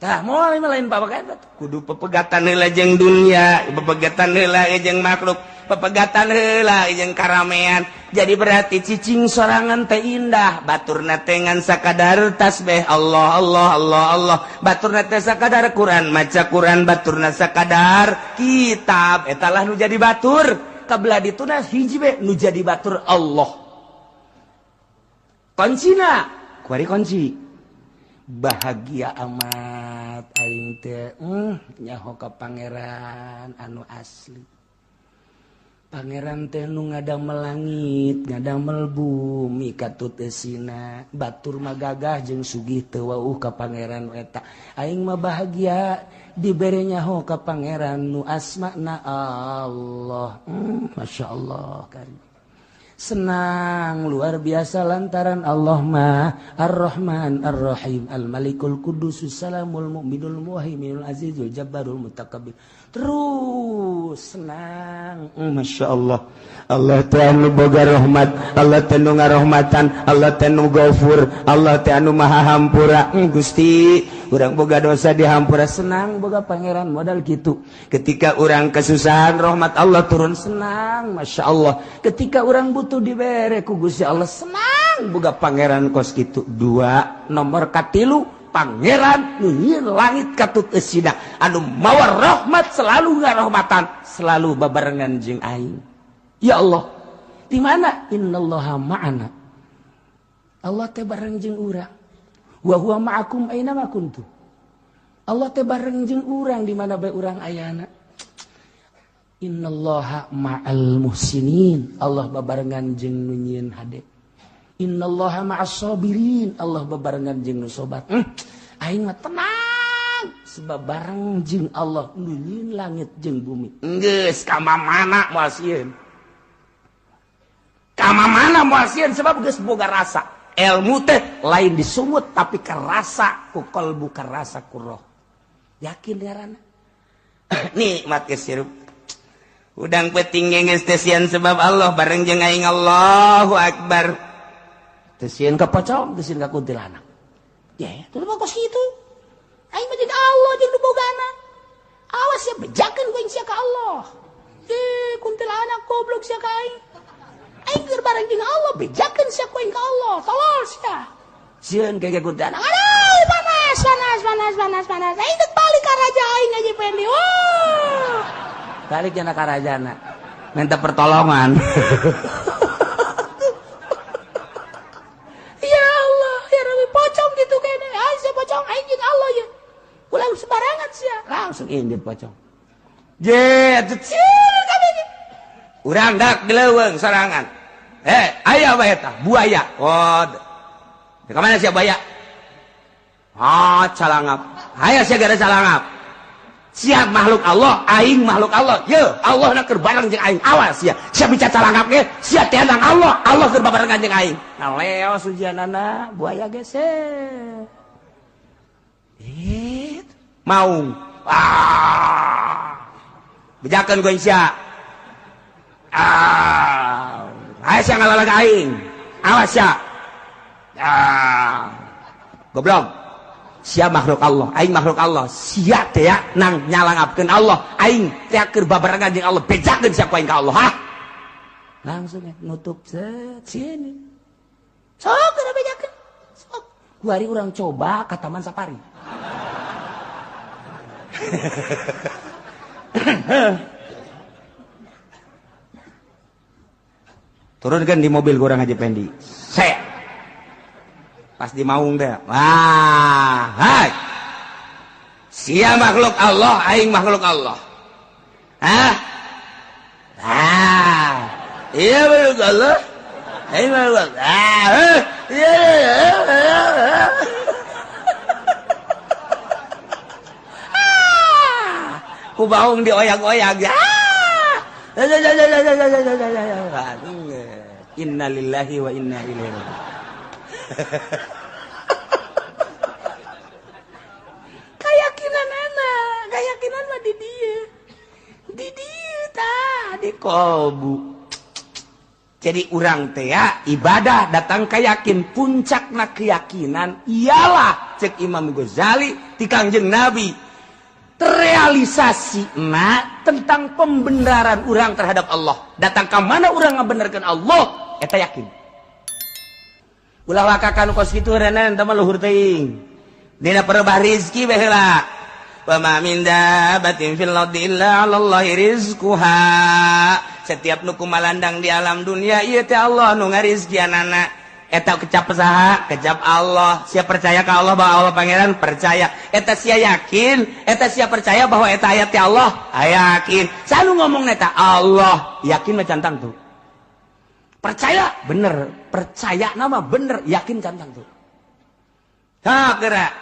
Tah moal lain babakan kudu pepegatan heula jeung dunia, pepegatan heula jeung makhluk, pepegatan heula jeung karamean. Jadi berarti cicing sorangan teh indah, baturna teh ngan sakadar tasbih Allah Allah Allah Allah, baturna teh sakadar Quran, maca Quran, baturna sakadar kitab, eta lah nu jadi batur. Kabelah dituna hiji be nu jadi batur Allah. Kuncina, kuari kunci. Bahagia amat aing teh nyaho ka pangeran anu asli. Pangeran teh nu ngadamel langit, ngadamel bumi katut eusina, batur mah gagah jeung sugih teu wauh ka pangeran eta. Aing mah bahagia dibere nyaho ka pangeran nu asmana Allah. Masya Allah karim. Senang luar biasa lantaran Allah mah Ar-Rahman Ar-Rahim Al-Malikul Qudusus Salamul Mu'minul Muhaiminul Azizul Jabbarul Mutakabbir. Terus senang, Masya Allah. Allah teh anu boga rahmat, Allah teh nu ngarahmatan, Allah teh nu gafur, Allah teh anu maha hampura. Gusti, urang boga dosa dihampura, senang boga pangeran modal gitu. Ketika urang kesusahan rahmat Allah turun, senang, Masya Allah. Ketika urang butuh dibere ku Gusti Allah, senang boga pangeran kos kitu. Dua, nomor katilu, pangeran nu nyieun langit katut eusina anu mawa rahmat selalu ngarahmatan, selalu babarengan jeung aing. Ya Allah, di mana innallaha ma'ana? Allah teh bareng jeung urang. Wa huwa ma'akum aina ma kuntum. Allah teh bareng jeung urang di mana bae urang ayana. Innallaha ma'al muhsinin. Allah babarengan jeung nu nyieun hade. Innallaha ma'as sabirin. Allah babarengan jeung nu sobat. Aing mah tenang sebab bareng jeung Allah nu nyieun langit jeung bumi. Geus ka mana moal sieun. Ka mana moal sieun sebab geus boga rasa. Ilmu teh lain disumut tapi kerasa ku kalbu, kerasa ku roh. Yakin ngaranna. Nikmat geus hirup. Udang penting geus teh sieun sebab Allah bareng jeung aing. Allahu akbar. Teu sieun ka pocong, teu sieun ka kuntilanak. Ya, teu mah kos kitu. Aing mah jeung Allah jeung nu bogana. Awas sia bejakeun ku aing sia ka Allah. Kuntilanak goblok sia ka aing. Aing keur bareng jeung Allah, bejakeun sia ku aing ka Allah. Tolol sia. Sieun ka kuntilanak. Aduh, panas, panas, panas, panas, panas. Aing teh balik ka raja aing aja Pendi. Wah. Balik jana ka rajana. Minta pertolongan. Ya Allah, ya Rabbi, pocong gitu kene. Ai sia pocong aing jeung Allah ya. Ulah sembarangan sia. Langsung indit pocong. Je, atuh kabeh. Urang dak di leuweung sorangan. Aya bae eta, buaya. Oh. Di mana sia buaya? Ah, calangap. Aya sia gara calangap. Sia makhluk Allah, aing makhluk Allah. Ye, Allah na keur bareng jeung aing. Awas sia. Sia bica calangap ge, sia teh nang Allah, Allah keur babarengan jeung aing. Nah, leos ujianana buaya geser. Maung. Ah. Bejakeun ku sia. Ah. Ayo sia ngalalag aing. Awas sia. Ah. Goblok. Sia makhluk Allah, aing makhluk Allah. Sia teh nang nyalangapkeun Allah, aing teh keur babarengan jeung Allah, bejakeun sia ku aing ka Allah. Hah? Langsung nutup set sini. Sok keur bejakeun. Sok. Kuari urang coba ka Taman Safari. Turunkan di mobil kurang Haji Pendi. Saya pas di maung deh. Wah, hai. Sia makhluk Allah, aing makhluk Allah. Hah? Ah. Iya makhluk Allah. Aing makhluk Allah. Ah. Iya. Ku baung dioyak-oyak. Ah. Innalillahi wa inna ilaihi raji'un. Keyakinan anak, keyakinan mah di dieu. Di dieu tah, di kolbu. Jadi urang teh ya, ibadah datang keyakin, puncakna keyakinan ialah cek Imam Ghazali ti Kangjeng Nabi terrealisasi na tentang pembenaran urang terhadap Allah. Datang ke mana urang ngabenerkeun Allah, eta yakin. Ulah wakakan kos kitu renan teh mah luhur teuing. Dina perebah rizki bae heula. Wa ma min dabbatin fil ardi illa 'ala Allahi rizquha. Setiap nu kumalandang di alam dunia ieu teh Allah nu ngarizkianana. Eta kecap saha? Kecap Allah. Sia percaya ka Allah bahwa Allah pangeran? Percaya. Eta sia yakin, eta sia percaya bahwa eta ayat teh Allah? Yakin. Sanu ngomong eta Allah, yakin mah cantang tuh. Percaya bener, percaya nama bener, yakin cantang tuh. Ha gerak.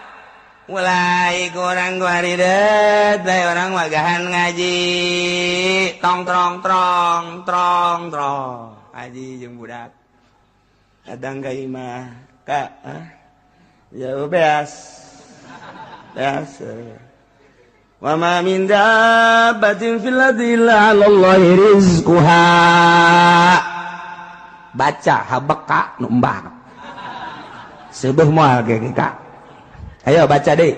Mulai kurang guaridet, bae orang wagahan ngaji. Tong trong trong trong trong. Ngaji jeung budak. Kadang ka imah, Kak, ah? Ya beas. Beas. Wa ma min dabbatin fil ardi illa 'ala Allahi rizquha. Baca habeka nu embak. Seubeuh moal ge Kak. Ayo baca deh.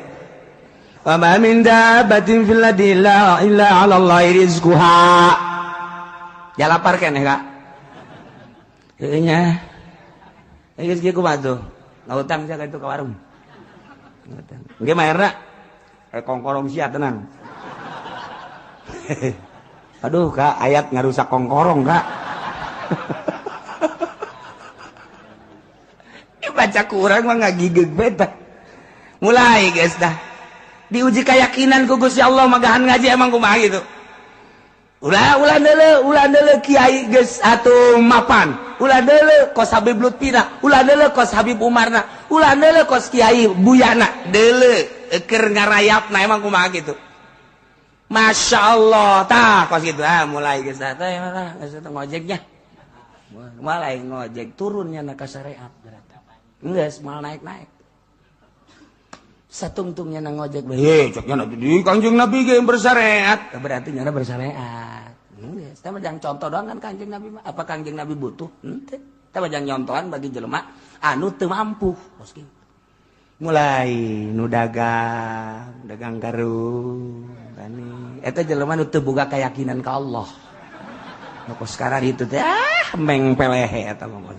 Wa ma min dabbatin fil ardi illa 'ala Allahi rizquha. Ya lapar keneh Kak. Heueuh nya. Geus kieu kumaha tuh? Ngutang sia ka itu ka warung. Ngutang. Engke mayarna kongkorong sia tenang. Aduh Kak, ayat ngarusak kongkorong Kak. Baca kurang mah ngagigeg beta. Mulai guys dah. Diuji keyakinan ku Gusti Allah magahan ngaji emang kumaha gitu. Ulah ulah deuleu, ulah deuleu kiai geus atuh mapan. Ulah deuleu kos Habib Lutfina, ulah deuleu kos Habib Umarna, ulah deuleu kos Kiai Buyana, deuleu keur ngarayapna emang kumaha gitu. Masya Allah, tah kos gitu. Ah mulai geus tah teh mah geus ngojeknya. Mulai ngojek turunnya na ka syariat berarti. Geus moal naik-naik. Satungtungnya na ngojek, heh ceknya di Kangjeng Nabi ge bersyariat, berarti nyana bersyariat. Geus, teh mah jang contoh doang kan Kangjeng Nabi mah. Apa Kangjeng Nabi butuh? Henteu. Teh mah jang nyontohan bagi jelema anu teu mampu. Kos kieu. Mulai nu dagang, dagang karung, tani. Eta jelema nu teu boga keyakinan ka Allah. Nu kos sekarang itu teh ah meng pelehe eta mah.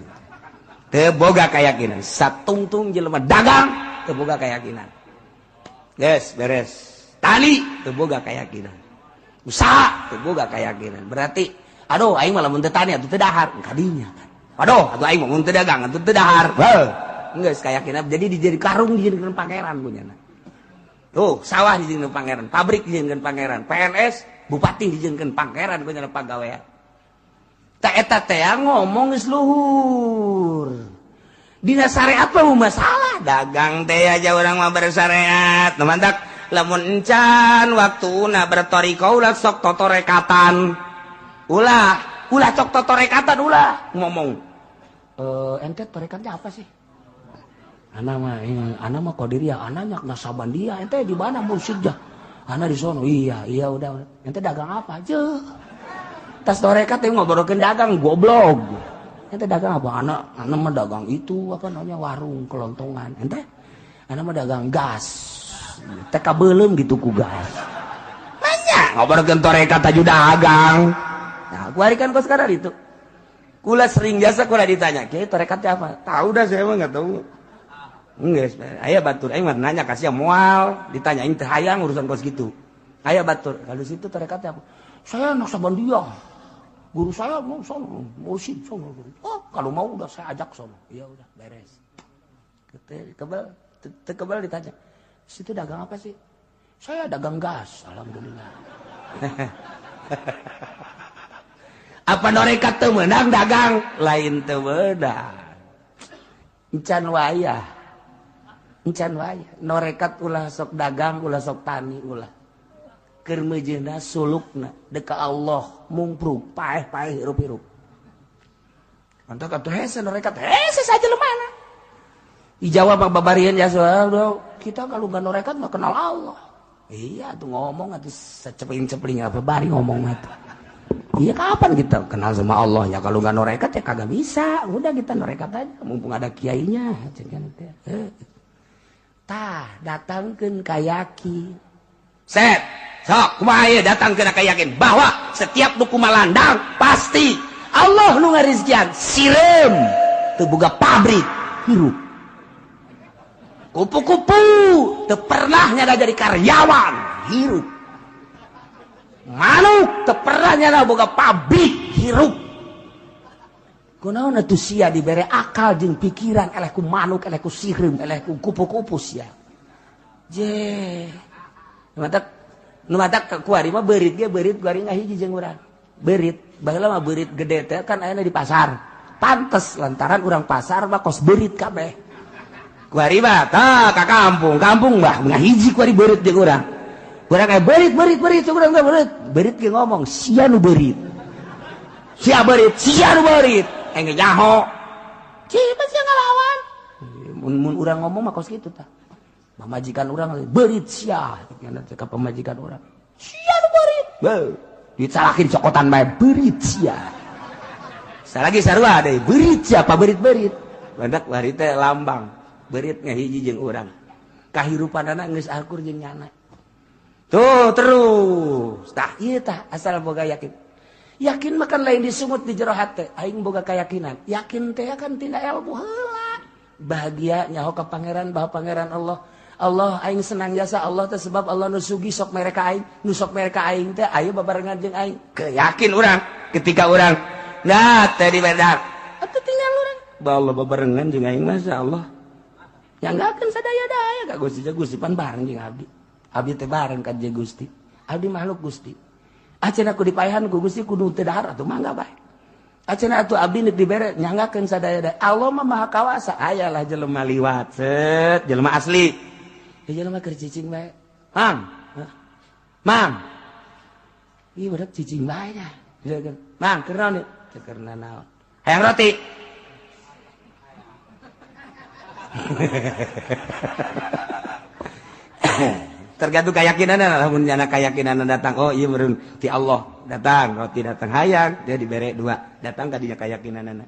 Teu boga keyakinan. Satungtung jelema dagang teu boga keyakinan. Yes, beres. Tani teu boga keyakinan. Usaha teu boga keyakinan. Berarti aduh aing mah lamun teu tani atuh teu dahar kadinya kan. Aduh, atuh aing mah mun teu dagang atuh teu dahar. Heuh. Geus keyakinan jadi dijadi karung dijadikeun pangeran punyana. Tuh, sawah dijadikeun pangeran, pabrik dijadikeun pangeran, PNS bupati dijadikeun pangeran punyana pagawean. Ta eta teh ngomong geus luhur. Dina syariat mah masalah dagang teh aja orang mah bersyariat. Nu mantak lamun encan waktuna bertoriko ulah sok totorekatan. Ulah, ulah sok totorekatan ulah ngomong. Ente torekatnya apa sih? Ana mah ana mah qadiriyah, ana nyak nasabandia, ente di mana mursyidnya? Ana di sono. Iya, iya udah. Ente dagang apa? Jeuh. Tas torekat teh ngobrolkeun dagang goblok. Ente dagang apa? Ana mah dagang itu apa namanya warung kelontongan. Ente? Ana mah dagang gas. TK belum gitu ku gas. Banyak ngobrolkeun torekat aju dagang. Nah, gua hari kan kok sekarang itu. Kula sering jasa kula ditanya, "Kiai torekatnya apa?" Tahu dah saya mah enggak tahu. Enggak, aya batur aing mah nanya kasih moal, ditanyain teh hayang urusan kos gitu. Aya batur, kalau situ torekatnya apa? Saya Naksabandia. Guru saya mau sono, mursyid sono. Oh, kalau mau udah saya ajak sono. Iya udah beres. Kebal, kebal ditanya. Situ dagang apa sih? Saya dagang gas, alhamdulillah. Apa norekat teu meunang dagang? Lain teu meunang. Encan wayah. Encan wayah. Norekat ulah sok dagang, ulah sok tani, ulah. Keur meujeuhna sulukna deka Allah mungpruk paeh-paeh hirup-hirup. Mantap atuh hese norekat hese saja lemana. Dijawab mah babarian ya kita kalau nggak norekat nggak kenal Allah. Iya tuh ngomong atuh secepling-cepling apa bari ngomong atuh. Iya kapan kita kenal sama Allah ya kalau nggak norekat ya kagak bisa. Udah kita norekat aja mumpung ada kiainya. Tah datangkeun ka yakin. Set sok kumaha ieu datangkeun ka yakin bahwa setiap nu kumalandang pasti Allah nu ngarizkian sireum teu boga pabrik hirup. Kupu-kupu teu pernah nyada jadi karyawan hirup. Manuk teu pernah nyada boga pabrik hirup. Kunaon atuh sia dibere akal jeung pikiran eleh ku manuk, eleh ku sireum, eleh ku kupu-kupu sia. Je. Nu matak kuari mah beurit ge beurit kuari ngahiji jeung urang. Beurit, baheula mah beurit gede teh kan aya di pasar. Pantes lantaran urang pasar mah kos beurit kabeh. Kuari mah tah ka kampung, kampung mah ngahiji kuari beurit jeung urang. Urang aya beurit beurit beurit urang teh beurit. Beurit ge ngomong sia nu beurit. Sia beurit, sia nu beurit. Engge nyaho. Cieu sia ngalawan. Mun urang ngomong mah kos kitu tah. Pamajikan urang beurit sia, ka pamajikan urang. Sia nu beurit. Beuh, dicalakin cokotan bae beurit sia. Salagi sarua deui, beurit sia pa beurit-beurit. Badak bari teh lambang, beurit ngahiji jeung urang. Kahirupanana geus akur jeung nyana. Tuh terus. Tah ieu tah asal boga yakin. Yakin mah kan lain disungut di jero hate, aing boga keyakinan. Yakin teh kan tina ilmu heula. Bahagia nyaho ka pangeran bahwa pangeran Allah. Allah aing senang jasa Allah teh sebab Allah nu sugi sok mereka aing, nu sok mereka aing teh ayo babarengan jeung aing. Keyakin urang ketika urang nah teh dibedak. Atuh tinggal urang. Bah Allah babarengan jeung aing mah Allah. Ya enggak akan sadaya-daya ka Gusti Gusti pan bareng jeung abdi. Abdi teh bareng ka jeung Gusti. Abdi makhluk Gusti. Acenah ku dipaehan ku Gusti kudu teu dahar atuh mangga bae. Acenah atuh abdi neuk dibere nyanggakeun sadaya-daya. Allah mah maha kawasa. Ayalah jelema liwat set jelema asli. Ya jelema keur cicing bae. Mang. Mang. Ieu budak cicing bae nya. Mang keur naon ieu? Teu keur nanaon. Hayang roti. Tergantung keyakinan lamun nyana keyakinan datang oh ieu meureun ti Allah datang roti datang hayang dia dibere dua datang ka dinya keyakinanana.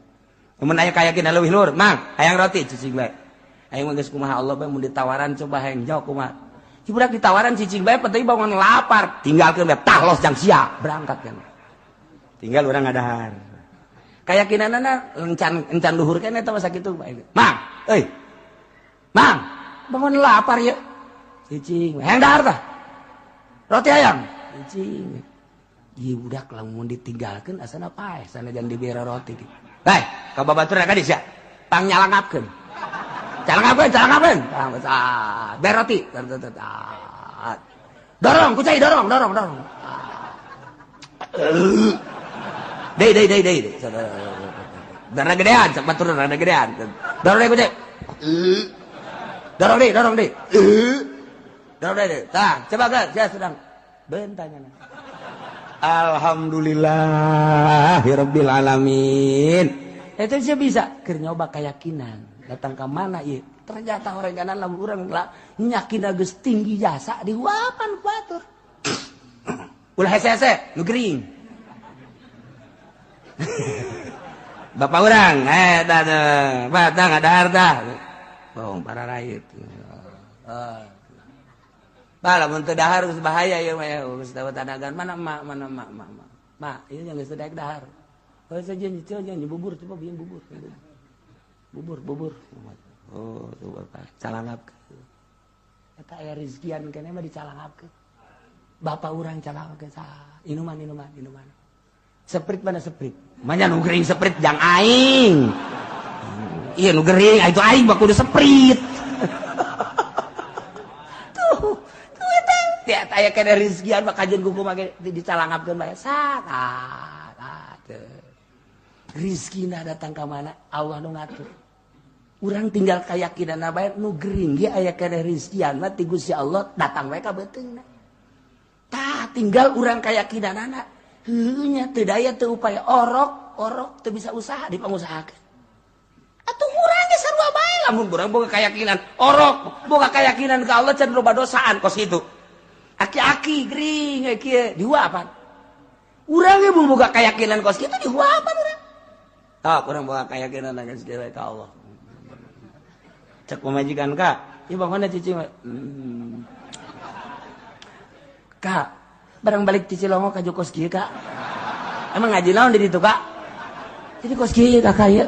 Mun aya keyakinan leuwih luhur, Mang hayang roti cicing bae. Aing mah geus kumaha Allah bae mun ditawaran coba hayang jauh kumaha. Si budak ditawaran cicing bae penting bangun lapar, tinggalkeun bae tah los jang sia berangkat kan. Tinggal urang ngadahar. Keyakinanana encan encan luhur keneh eta mah sakitu bae. Mang, euy. Mang, bangun lapar ye. Cicing, hayang dahar tah. Roti hayang. Cicing. Ieu budak lamun ditinggalkeun asana paeh sanajan dibere roti. Bae, ka babatur ka dieu sia. Pang nyalangapkeun. Calangapkeun, calangapkeun. Bere roti. Dorong, ku cai dorong, dorong, dorong. Deui, deui, deui, deui. Darah gedean, sok batur rada gedean. Dorong deui ku cai. Dorong deui, dorong deui. Dorong deui. Tah, coba geus, sia sedang. Bentanya. Alhamdulillahirabbil alamin. Eta sia bisa keur nyoba keyakinan. Datang ke mana ieu? Ternyata orang kanan lamun urang lah nyakin geus tinggi jasa dihuapan ku batur. Ulah hese-hese, nu gering. Bapak urang, dah dah, dah ngadahar dah. Bohong para rakyat. Bah lamun teu dahar geus bahaya ieu mah geus dapat tanagan mana emak, mana emak, emak. Mak, ieu yang geus teu daek dahar. Oh saja jangan bubur coba bieu bubur. Bubur, bubur. Oh, tuh Bapak, calangapkeun. Eta aya rizkian keneh mah dicalangapkeun. Bapak urang calangapkeun saha? Inuman, inuman, inuman. Seprit mana seprit? Manya nu gering seprit jang aing. Iya nu gering, itu aing mah kudu seprit. Tuh, tuh eta. Tiap aya keneh rizkian mah kajeun ku kumaha ge dicalangapkeun bae. Sat, ah, teu. Rizkina datang ka mana? Allah nu ngatur. Urang tinggal keyakinan bae nu gering ge aya keneh rizkian mah ti Gusti Allah datang bae ka beuteungna. Tah tinggal urang kayakinanana. Heueuh nya teu daya teu upaya orok, orok teu bisa usaha dipangusahakeun. Atuh urang ge sarua bae lamun urang boga keyakinan orok, boga keyakinan ka Allah can loba dosaan kos kitu. Aki-aki gering kieu dihuapan. Urang ge boga keyakinan kos kitu dihuapan urang. Tah urang boga keyakinan geus kieu ka Allah. Cek pamajikan ka, ieu bangona cici. Kak, barang balik cici longo ka kos kieu kak. Emang ngaji naon di ditu kak? Jadi kos kieu kakak ieu.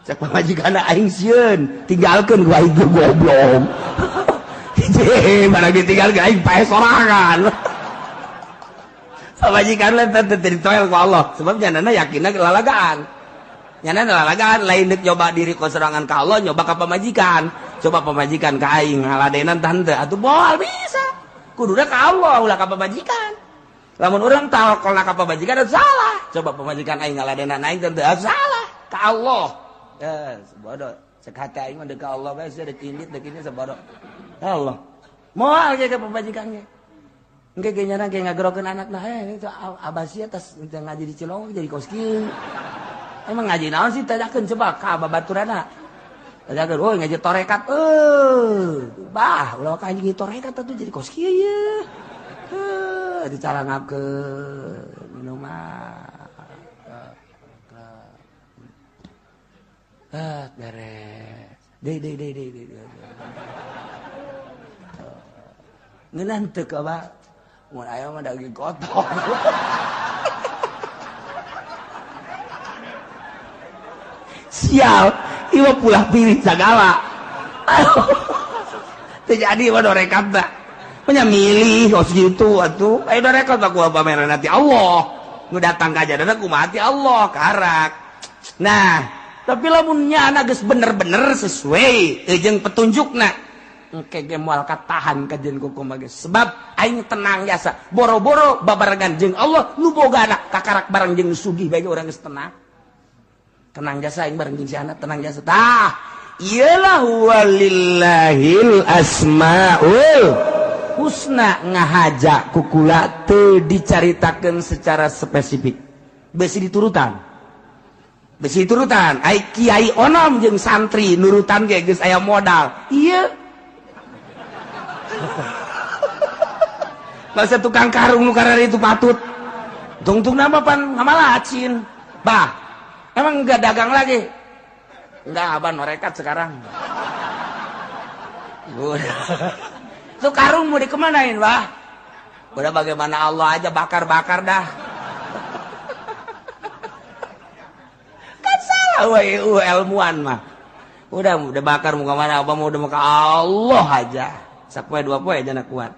Cek pamajikan aing sieun, tinggalkeun gua aing goblok. Hiji, barang ditinggalkeun aing paeh sorangan. Pamajikan lain teh ditoel ku Allah, sebab nyanana yakinna lalagaan. Nyanana lalagaan lain deuk nyoba diri ku sorangan ka Allah, nyoba ka pamajikan. Coba pamajikan ka aing ngaladenan tante atuh moal bisa. Kuduna ka Allah ulah ka pamajikan. Lamun urang tawakkalna ka pamajikan atuh salah. Coba pamajikan aing ngaladenan aing tante atuh salah ka Allah. Sebodoh. Cek hati aing mah deuk ka Allah bae sia deuk indit deuk ini sebodoh. Allah. Moal ge ka pamajikan ge. Engke ge nyana ge ngagerokeun anakna, itu abah sia tas ngaji di Cilongok jadi kos kieu. Emang ngaji naon sih tanyakeun coba ka babaturana. Tanyakeun, oh ngaji torekat. Bah, ulah ka ngaji torekat atuh jadi kos kieu ye. Dicarangapkeun minuman. Beres. Deui deui deui deui. Ngeunah teu ka bah. Mun aya mah daging kotor. Sial, ieu pulah pilih sagala. Teu jadi mah dorekat tah. Nya milih kos kitu atuh. Aya dorekat mah kumaha pameran ti Allah. Nu datang ka jadana kumaha ti Allah karak. Nah, tapi lamun nya geus bener-bener sesuai jeung petunjukna. Engke ge moal katahan ka jeung kumaha ge. Sebab aing tenang jasa. Boro-boro babarengan jeung Allah nu boga anak kakarak bareng jeung sugih bae urang geus tenang. Tenang jasa aing bareng jeung si anak tenang jasa. Tah, iyalah walillahil asmaul husna ngahaja kukula teu dicaritakeun secara spesifik. Besi diturutan. Besi diturutan. Ai kiai onom jeung santri nurutan ge geus aya modal. Ieu masa tukang karung nu karari itu patut. Tungtung nama pan ngamalacin. Bah, emang enggak dagang lagi? Enggak, abang norekat sekarang. Tuh karung mau dikemanain, bah? Udah bagaimana Allah aja bakar-bakar dah. Kan salah weh ilmuan mah. Udah bakar mau kemana? Abang mau udah mau ke Allah aja. Sapoe dua poe aja nak kuat.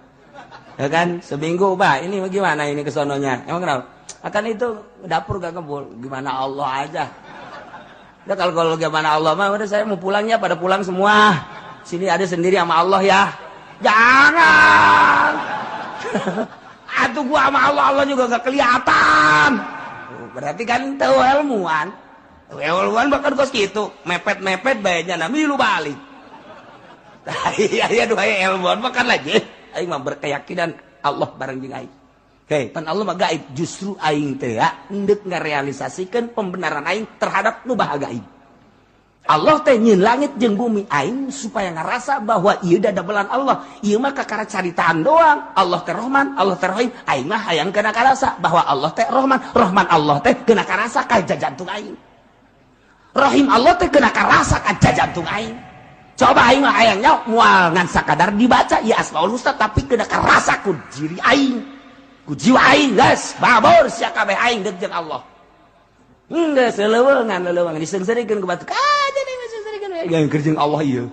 Ya kan? Seminggu, bah, ini gimana ini kesononya? Emang kenapa? Akan itu dapur gak kebul. Gimana Allah aja. Udah kalau gimana Allah mah udah saya mau pulangnya pada pulang semua. Sini ada sendiri sama Allah ya. Jangan. Atuh gua sama Allah, Allah juga gak kelihatan. Berarti kan tahu ilmuwan. Ilmuwan bahkan kos gitu, mepet-mepet bae nya milu balik. Iya dua ilmuwan bahkan lagi. Aing mah berkeyakinan Allah bareng jeung aing. Hei, pan Allah mah gaib, justru aing teh endek ngarealisasikeun pembenaran aing terhadap nu baha gaib. Allah teh nyeun langit jeung bumi aing supaya ngarasa bahwa ieu dadabelan Allah. Ieu mah kakara caritaan doang. Allah teh Rahman, Allah teh Rahim. Aing mah hayang kena karasa bahwa Allah teh Rahman, Rahman Allah teh kena karasa ka jantung aing. Rahim Allah teh kena karasa ka jantung aing. Coba aing mah hayang nyaho moal ngan sakadar dibaca ieu Asmaul Husna tapi kena karasa ku diri aing. Ku jiwa aing geus babor sia kabeh aing deuk jeung Allah. Geus leuweungan diseungseurikeun ku batu. Ah jadi diseungseurikeun we keur jeung Allah ieu.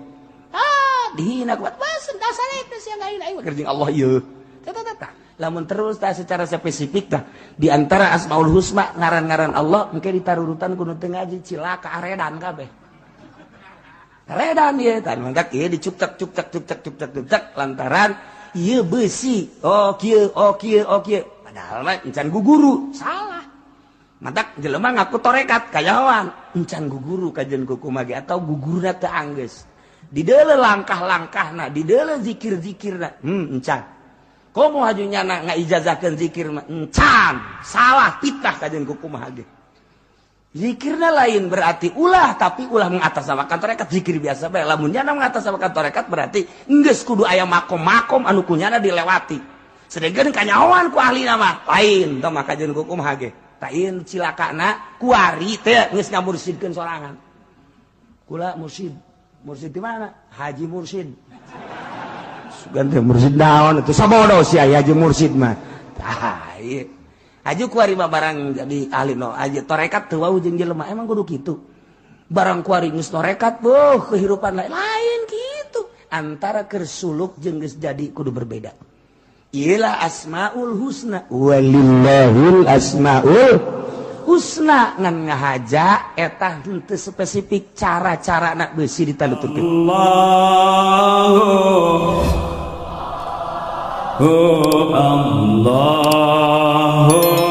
Ah dihina ku batu. Bas dasar eta sia aing aing keur jeung Allah ieu. Tah tah tah. Lamun terus tah secara spesifik tah di antara Asmaul Husna ngaran-ngaran Allah engke ditarurutan ku nu teu ngaji cilaka aredan kabeh. Redan ieu tah mangga kieu dicuktak cuktak cuktak cuktak cuktak lantaran ieu besi. Oh kieu, oh kieu, oh kieu. Padahal mah encan guguru, salah. Matak jelema ngaku torekat kayawan, encan guguru kajen kuku mage atau gugurna teu anggeus. Dideuleu langkah-langkahna, dideuleu zikir-zikirna. Encan. Komo haju nyana ngaijazahkeun zikir mah encan, salah fitnah kajeun ku kumaha ge. Zikirna lain berarti ulah, tapi ulah mengatasnamakan tarekat, zikir biasa bae. Lamun nyana mengatasnamakan tarekat, berarti geus kudu aya makom-makom anu kunyana dilewati. Sedengkeun kanyahoan ku ahli nama lain tah mah kajeun ku kumaha ge. Tah, ieu cilakana kuari teh geus ngamursidkeun sorangan. Kula mursid. Mursid di mana? Haji Mursid. Sugan teh mursid naon itu, sabodo sia Haji Mursid mah. Tah, ieu. Haji kuari mah barang jadi ahli no haji tarekat teu wau jeung jelema, emang kudu kitu. Barang kuari geus tarekat, buh, kehidupan lain lain kitu. Antara keur suluk jeung geus jadi kudu berbeda. Iyalah asmaul husna, walillahil asmaul husna, ngan ngahaja eta henteu spesifik cara-cara nak beusi ditaluturkeun. Allah, Allah.